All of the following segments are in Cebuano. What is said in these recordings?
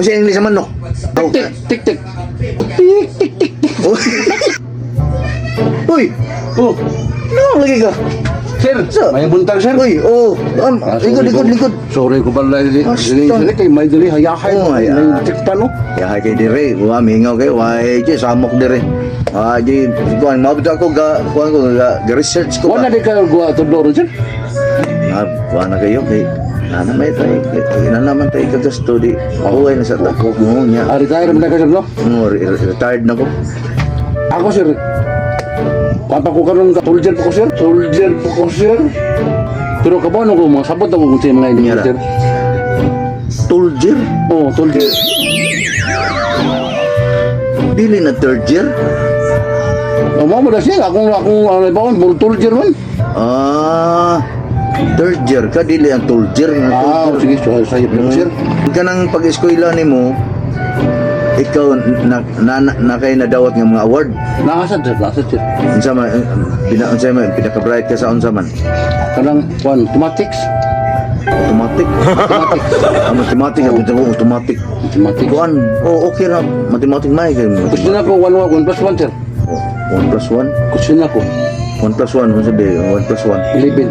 Unsa English sa manok? Tik tik tik tik. Tik tik tik tik. Uy, Oh, no, lagi ka. Sir, Sir. may buntag, sir. Uy, oh, Ah, likod, sorry likod, ko. Likod. Sorry ko ba dili Basta. dili dili kay may dili hayahay Oh, may ay, tikpan no. Ya kay dire, wa mingaw kay wa di samok dire. Ah, di kuan mabot ako ga kuan ko ga research ko. Wala Ba. di ka guwa tudlo ron, sir. Na kuan na kayo kay nana may tay na naman tay kagasto di. Mahuway na sa tako mo niya. Ah, retire man na ka, sir, no? Oh, retired na ko. Ako, sir. Kuan pa ko karon ka soldier pa ko, sir. Soldier pa ko, sir. Pero kabano ko mga sabot ako kung sa mga ini, Nyara. sir. Soldier? Oh, soldier. Dili na third year? Oh, mo na siya akong ano ba on soldier man. Ah, third year ka dili ang soldier. Ah, sige, so, sayop lang, sir. Kanang pag-eskwela nimo, ikaw na na, na, na kay nadawat nga mga award. Naasad, sir, naasad, sir. Unsa man unsa man pinaka-bright ka sa unsa man? Kanang kuan, mathematics. Automatic. Mathematics. Ah, mathematics, oh. Ko automatic. Mathematics. Kuan, oh okay ra mathematics may kay. Gusto na ko 1 1 plus 1, sir. Oh, 1 plus 1. Gusto na ko 1 plus 1, unsa be? 1 plus 1. 11.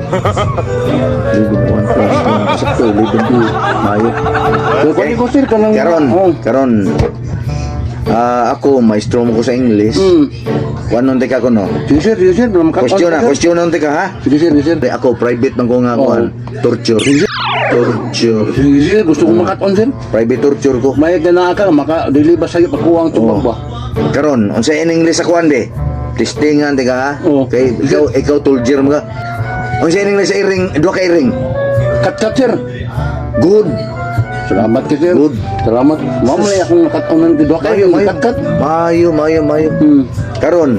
1 plus 1. Sakto, 11. Mayo. Pero kuan ko, sir, kanang Karon, Oh. karon. Ah, ako maestro mo ko sa English. Kuan nun ka ko no. Sige, sir, sige, sir, Question na, question nun ka ha. Sige, sir, sige, sir. Di ako private man ko nga Oo. kuan. Torture. Torture. Sige, sir, gusto ko makat-on, sir. Private torture ko. May na ka maka dili ba sayo pakuha ang tubag Oo. ba? Karon, unsa in English sa kuan be? Testingan di ka ha? Oo. Kay ikaw soldier mo ka. Unsa in English sa iring, duha ka iring. Kat-kat, sir. Good. Salamat kay sir. Good. Salamat. Mao man akong nakat-onan kay duha kayo Mayo, kat-kat. mayo, mayo, mayo. Karon,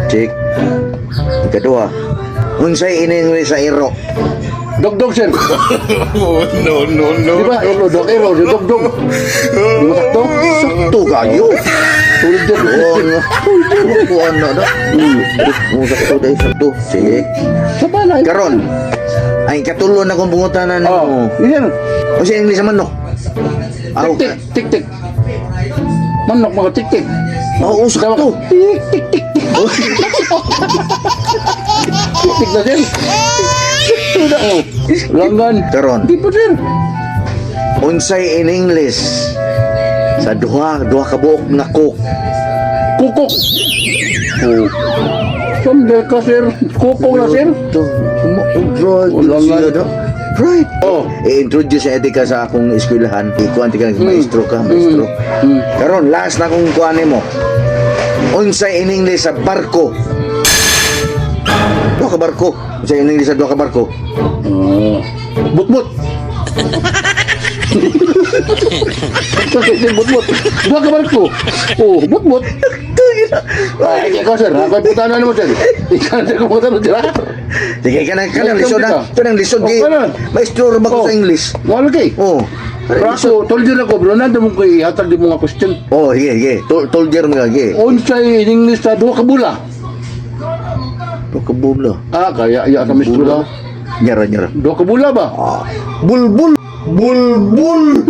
check. Ikaduha. Unsay in English sa iro? Dogdog, sir. Oh, no, no, no. Di ba? Ero, dog, ero, dogdog. Di ba sakto? Sakto kayo. Tulad sir. Oo, nga. Kuan na da. Oh, sakto dai, sakto. Check. Sa balay. Karon. Ay katulo na kong pangutana Oh, nimo. sir. Unsa in English sa manok? Aw, Tik tik tik tik. Manok mga tik tik. Oo, sakto. Tik tik tik tik. Tik tik na, sir. Sakto na oh. Langgan. Karon. Di pa, sir. Unsay in English sa duha ka buok nga cook? Kukok. Oh. Sandal ka, sir. Kukok na, sir. To, Wala nga. Right. Oh. I-introduce sa etika sa akong eskwelahan. Ikuan ka maestro ka, maestro. Karon last na akong kuan nimo. Unsay in English sa barko? Duha ka barko. Unsay in English sa duha ka barko? Ah. Butbut. Kasi butbut. Duha ka barko. Oh, butbut. Ay, ikaw, sir. Ako ay putanan mo, sir. Ikaw na ko putanan, sir. Ha? Sige ka na ka lisod na. Ito nang lisod Oh, kay. kanan. Maestro ra ba ko Oh. sa English? Wala kay. Oh. Pero ako, toljer ako, bro. Nando mo ko ihatag di mo nga question. Oh, sige, sige. Toljer mo ka, sige. Unsay in English sa duha ka bula? Duha ka bula. Ah, kaya iya sa mistro Bula. Nyara, nyara. Duha ka bula ba? Ah. Bulbul. Bulbul.